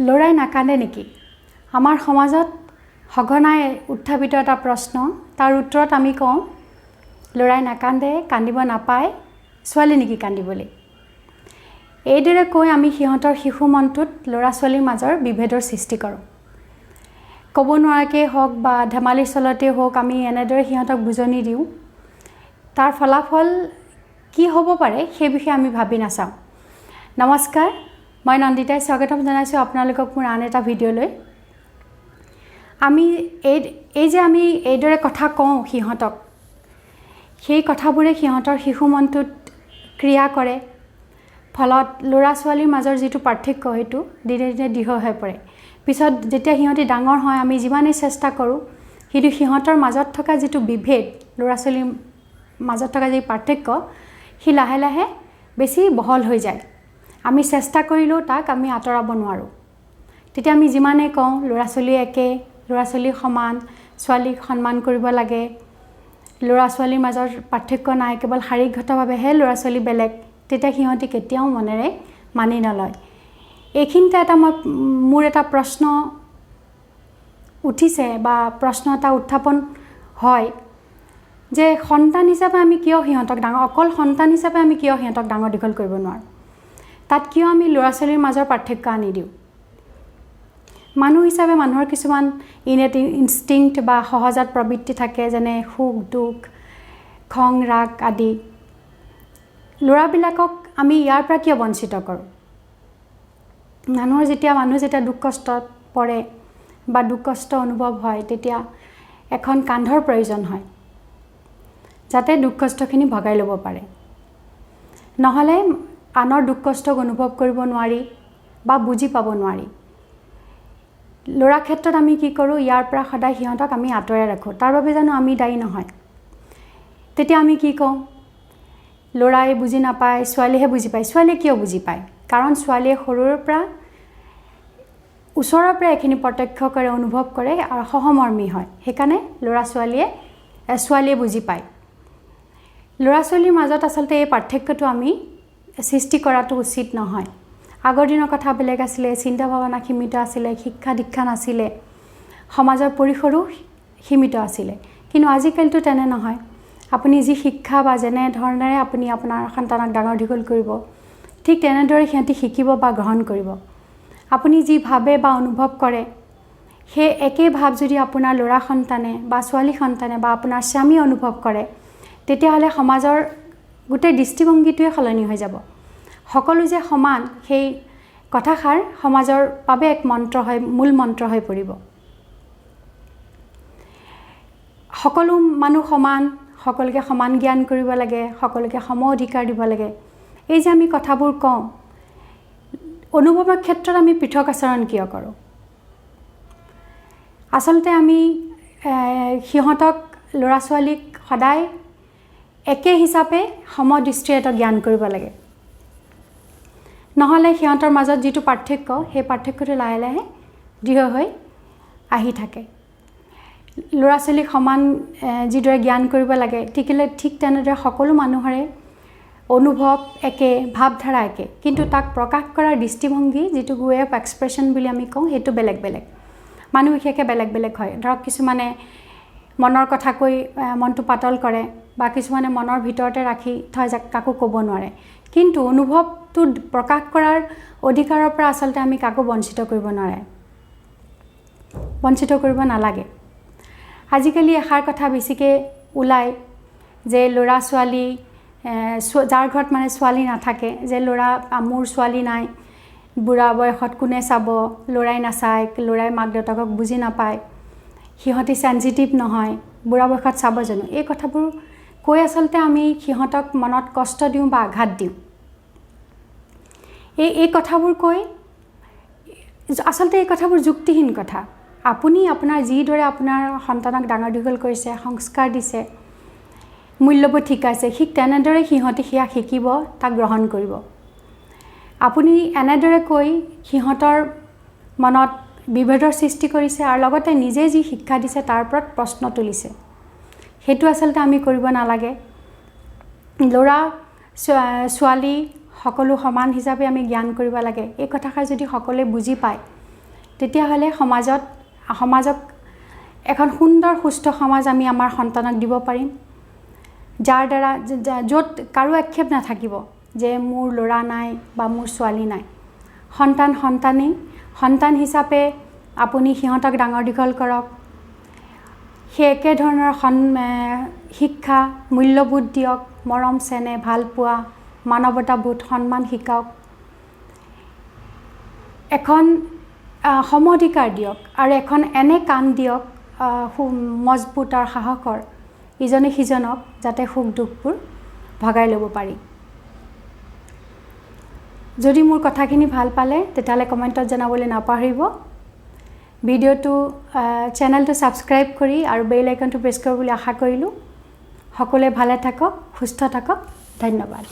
ল'ৰাই নাকান্দে নেকি? আমাৰ সমাজত সঘনাই উত্থাপিত এটা প্ৰশ্ন। তাৰ উত্তৰত আমি কওঁ, ল'ৰাই নাকান্দে, কান্দিব নাপায়, ছোৱালী নেকি কান্দিবলৈ? এইদৰে কৈ আমি সিহঁতৰ শিশু মনটোত ল'ৰা ছোৱালীৰ মাজৰ বিভেদৰ সৃষ্টি কৰোঁ। ক'ব নোৱাৰাকৈয়ে হওক বা ধেমালিৰ চলতেই হওক, আমি এনেদৰে সিহঁতক বুজনি দিওঁ। তাৰ ফলাফল কি হ'ব পাৰে, সেই বিষয়ে আমি ভাবি নাচাওঁ। নমস্কাৰ, মই নন্দিতাই স্বাগতম জনাইছোঁ আপোনালোকক মোৰ আন এটা ভিডিঅ'লৈ। আমি এই এই যে আমি এইদৰে কথা কওঁ সিহঁতক, সেই কথাবোৰে সিহঁতৰ শিশু মনটোত ক্ৰিয়া কৰে। ফলত ল'ৰা ছোৱালীৰ মাজৰ যিটো পাৰ্থক্য, সেইটো দিনে দিনে দৃঢ় হৈ পৰে। পিছত যেতিয়া সিহঁতি ডাঙৰ হয়, আমি যিমানেই চেষ্টা কৰোঁ, কিন্তু সিহঁতৰ মাজত থকা যিটো বিভেদ, ল'ৰা ছোৱালীৰ মাজত থকা যি পাৰ্থক্য, সি লাহে লাহে বেছি বহল হৈ যায়। আমি চেষ্টা কৰিলেও তাক আমি আঁতৰাব নোৱাৰোঁ। তেতিয়া আমি যিমানেই কওঁ, ল'ৰা ছোৱালী একে, ল'ৰা ছোৱালী সমান, ছোৱালীক সন্মান কৰিব লাগে, ল'ৰা ছোৱালীৰ মাজৰ পাৰ্থক্য নাই, কেৱল শাৰীৰিকগতভাৱেহে ল'ৰা ছোৱালী বেলেগ, তেতিয়া সিহঁতি কেতিয়াও মনেৰে মানি নলয়। এইখিনিতে এটা মই মোৰ এটা প্ৰশ্ন উঠিছে বা প্ৰশ্ন এটা উত্থাপন হয় যে সন্তান হিচাপে আমি কিয় সিহঁতক ডাঙৰ অকল সন্তান হিচাপে আমি কিয় সিহঁতক ডাঙৰ দীঘল কৰিব নোৱাৰোঁ? তাত কিয় আমি ল'ৰা ছোৱালীৰ মাজৰ পাৰ্থক্য আনি দিওঁ? মানুহ হিচাপে মানুহৰ কিছুমান ইনেট ইনষ্টিংক্ট বা সহজাত প্ৰবৃত্তি থাকে, যেনে সুখ দুখ, খং ৰাগ আদি। ল'ৰাবিলাকক আমি ইয়াৰ পৰা কিয় বঞ্চিত কৰোঁ? মানুহ যেতিয়া দুখ কষ্টত পৰে বা দুখ কষ্ট অনুভৱ হয়, তেতিয়া এখন কান্ধৰ প্ৰয়োজন হয়, যাতে দুখ কষ্টখিনি ভগাই ল'ব পাৰে। নহ'লে আনৰ দুখ কষ্টক অনুভৱ কৰিব নোৱাৰি বা বুজি পাব নোৱাৰি। ল'ৰা ক্ষেত্ৰত আমি কি কৰোঁ? ইয়াৰ পৰা সদায় সিহঁতক আমি আঁতৰাই ৰাখোঁ। তাৰ বাবে জানো আমি দায়ী নহয়? তেতিয়া আমি কি কওঁ? ল'ৰাই বুজি নাপায়, ছোৱালীহে বুজি পায়। ছোৱালীয়ে কিয় বুজি পায়? কাৰণ ছোৱালীয়ে সৰুৰে পৰা ওচৰৰ পৰা এইখিনি প্ৰত্যক্ষ কৰে, অনুভৱ কৰে আৰু সহমৰ্মী হয়। সেইকাৰণে ল'ৰা ছোৱালীয়ে ছোৱালীয়ে বুজি পায়। ল'ৰা ছোৱালীৰ মাজত আচলতে এই পাৰ্থক্যটো আমি সৃষ্টি কৰাটো উচিত নহয়। আগৰ দিনৰ কথা বেলেগ আছিলে, চিন্তা ভাৱনা সীমিত আছিলে, শিক্ষা দীক্ষা নাছিলে, সমাজৰ পৰিসৰো সীমিত আছিলে। কিন্তু আজিকালিতো তেনে নহয়। আপুনি যি শিক্ষা বা যেনেধৰণেৰে আপুনি আপোনাৰ সন্তানক ডাঙৰ দীঘল কৰিব, ঠিক তেনেদৰে সিহঁতি শিকিব বা গ্ৰহণ কৰিব। আপুনি যি ভাবে বা অনুভৱ কৰে, সেই একেই ভাৱ যদি আপোনাৰ ল'ৰা সন্তানে বা ছোৱালী সন্তানে বা আপোনাৰ স্বামী অনুভৱ কৰে, তেতিয়াহ'লে সমাজৰ গোটেই দৃষ্টিভংগীটোৱে সলনি হৈ যাব। সকলো যে সমান, সেই কথাষাৰ সমাজৰ বাবে এক মন্ত্ৰ হৈ, মূল মন্ত্ৰ হৈ পৰিব। সকলো মানুহ সমান, সকলোকে সমান জ্ঞান কৰিব লাগে, সকলোকে সম অধিকাৰ দিব লাগে, এই যে আমি কথাবোৰ কওঁ, অনুভৱৰ ক্ষেত্ৰত আমি পৃথক আচৰণ কিয় কৰোঁ? আচলতে আমি সিহঁতক, ল'ৰা ছোৱালীক সদায় একে হিচাপে সমদৃষ্টিৰে এটা জ্ঞান কৰিব লাগে। নহ'লে সিহঁতৰ মাজত যিটো পাৰ্থক্য, সেই পাৰ্থক্যটো লাহে লাহে দৃঢ় হৈ আহি থাকে। ল'ৰা ছোৱালীক সমান যিদৰে জ্ঞান কৰিব লাগে, ঠিক তেনেদৰে সকলো মানুহৰে অনুভৱ একে, ভাৱধাৰা একে, কিন্তু তাক প্ৰকাশ কৰাৰ দৃষ্টিভংগী, যিটো ৱে অফ এক্সপ্ৰেশ্যন বুলি আমি কওঁ, সেইটো বেলেগ বেলেগ, মানুহ বিশেষে বেলেগ বেলেগ হয়। ধৰক, কিছুমানে মনৰ কথা কৈ মনটো পাতল কৰে বা কিছুমানে মনৰ ভিতৰতে ৰাখি থয়, যাক কাকো ক'ব নোৱাৰে। কিন্তু অনুভৱটো প্ৰকাশ কৰাৰ অধিকাৰৰ পৰা আচলতে আমি কাকো বঞ্চিত কৰিব নোৱাৰে, বঞ্চিত কৰিব নালাগে। আজিকালি এষাৰ কথা বেছিকৈ ওলায় যে ল'ৰা ছোৱালী, যাৰ ঘৰত মানে ছোৱালী নাথাকে, যে ল'ৰা, মোৰ ছোৱালী নাই, বুঢ়া বয়সত কোনে চাব, ল'ৰাই নাচায়, ল'ৰাই মাক দেউতাকক বুজি নাপায়, সিহঁতি চেঞ্চিটিভ নহয়, বুঢ়া বয়সত চাব জানো? এই কথাবোৰ কৈ আচলতে আমি সিহঁতক মনত কষ্ট দিওঁ বা আঘাত দিওঁ। এই এই কথাবোৰ কৈ আচলতে এই কথাবোৰ যুক্তিহীন কথা। আপুনি আপোনাৰ যিদৰে আপোনাৰ সন্তানক ডাঙৰ দীঘল কৰিছে, সংস্কাৰ দিছে, মূল্যবোধ শিকাইছে, ঠিক তেনেদৰে সিহঁতে সেয়া শিকিব, তাক গ্ৰহণ কৰিব। আপুনি এনেদৰে কৈ সিহঁতৰ মনত বিভেদৰ সৃষ্টি কৰিছে আৰু লগতে নিজে যি শিক্ষা দিছে, তাৰ ওপৰত প্ৰশ্ন তুলিছে। সেইটো আচলতে আমি কৰিব নালাগে। ল'ৰা ছোৱালী সকলো সমান হিচাপে আমি জ্ঞান কৰিব লাগে। এই কথাষাৰ যদি সকলোৱে বুজি পায় তেতিয়াহ'লে সমাজক এখন সুন্দৰ সুস্থ সমাজ আমি আমাৰ সন্তানক দিব পাৰিম, যাৰ দ্বাৰা য'ত কাৰো আক্ষেপ নাথাকিব যে মোৰ ল'ৰা নাই বা মোৰ ছোৱালী নাই। সন্তান সন্তানেই, সন্তান হিচাপে আপুনি সিহঁতক ডাঙৰ দীঘল কৰক, সেই একেধৰণৰ শিক্ষা, মূল্যবোধ দিয়ক, মৰম চেনেহ, ভালপোৱা, মানৱতাবোধ, সন্মান শিকাওক, এখন সম অধিকাৰ দিয়ক আৰু এখন এনে কাম দিয়ক মজবুত আৰু সাহসৰ, ইজনে সিজনক যাতে সুখ দুখবোৰ ভগাই ল'ব পাৰি। যদি মোৰ কথাখিনি ভাল পালে তেতিয়াহ'লে কমেণ্টত জনাবলৈ নাপাহৰিব। ভিডিঅ'টো, চেনেলটো ছাবস্ক্ৰাইব কৰি আৰু বেল আইকনটো প্ৰেছ কৰিব বুলি আশা কৰিলোঁ। সকলোৱে ভালে থাকক, সুস্থ থাকক। ধন্যবাদ।